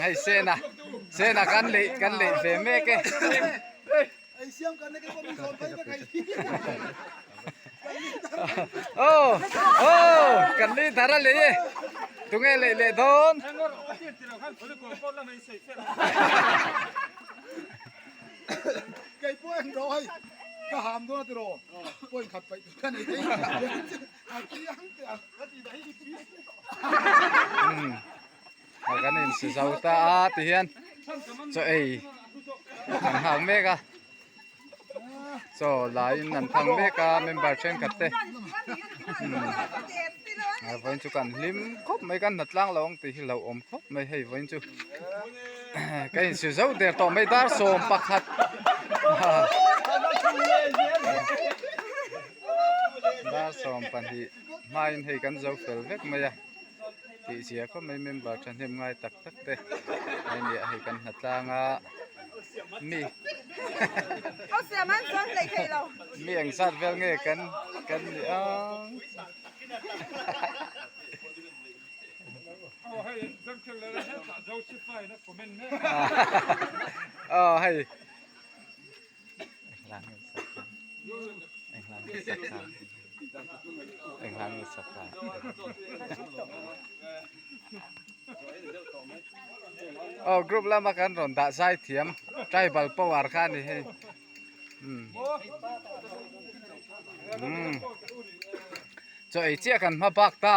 Hei sena sena kan lei kan lei ve mek e. Aw aw kan li thar a lei e tunge lei leh dawn. Ka ham dawn a tiraw point khat paih tur ka nei thei a chiang teh ang ka tih dah hi i pi A kan in si zo ta a ti hian chaw ei kan nghak mek a chaw laiin an thang mek a member thenkhat te a vawiin chu kan hlim khawp mai kan hnatlang lo ang tih hi hlauhawm khawp mai hei vawiin chu. Ka insi zo der tawh mai dar 11 dar 12 hmain hei kan zo fel vek mai a tih zia khawp mai member thahnem ngai tak tak te hei nia hei kan hnatlang a mi mi engzat vel nge kan kan ni ang. Aw hei aw group lama kan rawn dah zai thiam tribal power kha a ni hei umm chaw ei chiah kan hma bak ta.